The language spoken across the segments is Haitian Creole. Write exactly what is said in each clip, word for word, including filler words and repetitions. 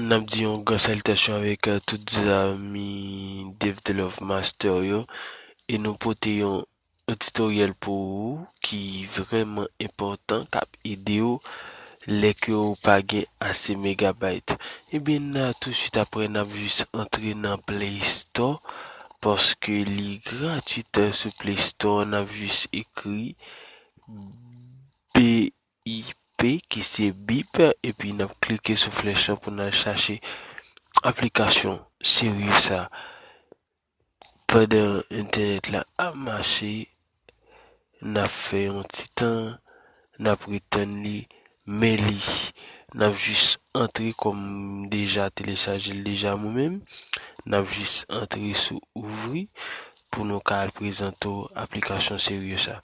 N ap di yon gran salitasyon avèk, euh, tout zanmi Dev the Love Master yo. E nou pote yon editoryèl pou ou ki vrèman enpòtan, k ap ede w lè ke w pa gen ase megabayt. Ebyen, n a touswit apre, n ap jis antre nan Play Store, paske li gratwit, euh, sou Play Store. N ap jis ekri B I P, ki se bip, epi n ap klike sou flèch lan pou n al chache aplikasyon serye sa. Pandan entènèt la ap mache, n ap fè yon ti tan, n ap ret tann li, men li, n ap jis antre kòm m deja telechaje l deja mwen menm, n ap jis antre sou ouvri pou nou ka al prezante w aplikasyon serye sa.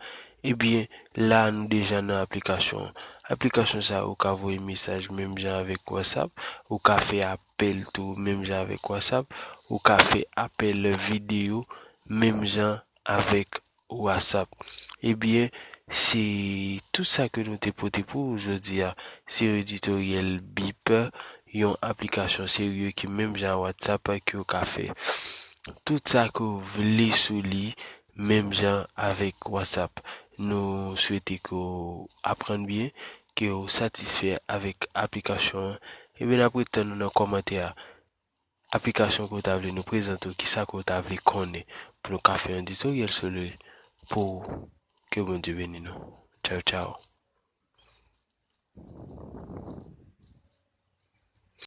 Ebyen, la nou deja nan aplikasyon an. Aplikasyon sa, ou ka voye mesaj menm jan avèk WhatsApp, ou ka fè apèl tou menm jan avèk WhatsApp, ou ka fè apèl videyo menm jan avèk WhatsApp. Ebyen, se tout sa ke nou te pote pou ou jodi a. Se yon editoryèl bip, yon aplikasyon serye ki menm jan a WhatsApp ke w ka fè tout sa ke w vle sou li, menm jan avèk WhatsApp. Nou swete ke w aprann byen, ke w satisfè avèk aplikasyon an. Ebyen, n ap ret tann nou nan kòmantè a. Aplikasyon ke w ta vle nou prezante w, kisa ke w ta vle konnen pou nou ka fè yon editoryèl sou li pou ou. Ke Bondye beni nou. Tchaw, tchaw.